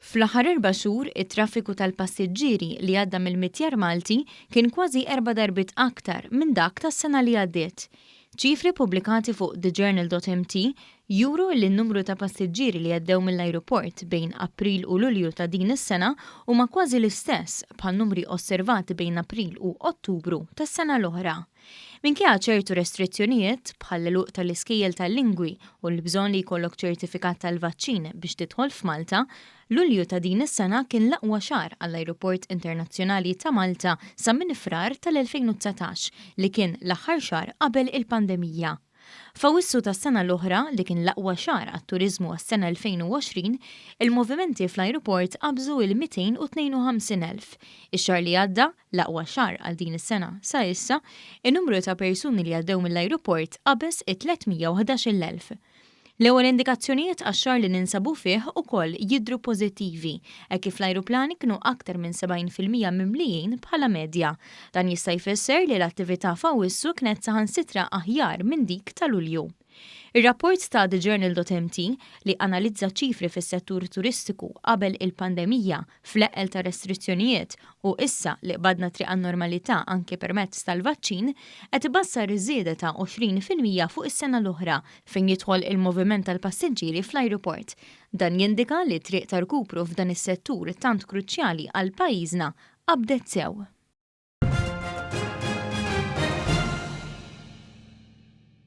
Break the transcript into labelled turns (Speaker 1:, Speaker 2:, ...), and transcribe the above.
Speaker 1: Fl-aħħar erba' xhur, it-traffiku tal-passiġġieri li għadda mill-Mitjar Malti kien kważi erba' darbiet aktar minn dak tas-sena li għaddiet. Ċifri ppubblikati fuq TheJournal.mt juru li n-numru ta' passiġġieri li għaddew mill-ajruport bejn April u Lulju ta' din is-sena huma kważi l-istess bħan-numri osservati bejn April u Ottubru tas-sena l-oħra. Minkejja ċertu restrizzjonijiet, bħall-għeluq tal-iskejjel tal-lingwi u l-bżonn li jkollok ċertifikat tal-vaċċin biex tidħol f'Malta, Lulju ta' din is-sena kien l-aqwa xahar għall-Ajruport Internazzjonali ta' Malta sa minn Frar tal-2019 li kien l-aħħar xahar qabel il-pandemija. F'Awwissu tas-sena l-oħra, li kien l-aqwa xahar għat-turiżmu għas-sena 2020, il-movimenti fl-ajruport qabżu il-252,000. Ix-xahar li għadda, l-aqwa xahar għal din is-sena sa issa, in-numru ta' persuni li għaddew mill-ajruport qabeż it-311,000. L-ewwel indikazzjonijiet għax-xahar li ninsabu fih ukoll jidhru pożittivi, hekk kif l-ajruplani kienu aktar minn 70% mimlijin bħala medja. Dan jista' jfisser li l-attività f'Awwissu kienet saħansitra aħjar minn dik ta' Lulju. Ir-rapport ta' TheJournal.mt li analizza ċifri fis-settur turistiku qabel il-pandemija fl-eqqel ta' restrizzjonijiet u issa li qbadna triq għan-normalità anke permezz tal-vaċċin, qed ibassar żieda ta' 20% fuq is-sena l-oħra fejn jidħol il-moviment tal-passiġġieri fl-ajruport. Dan jindika li triq ta' rkupru f'dan is-settur tant kruċjali għal pajjiżna qabdet sew.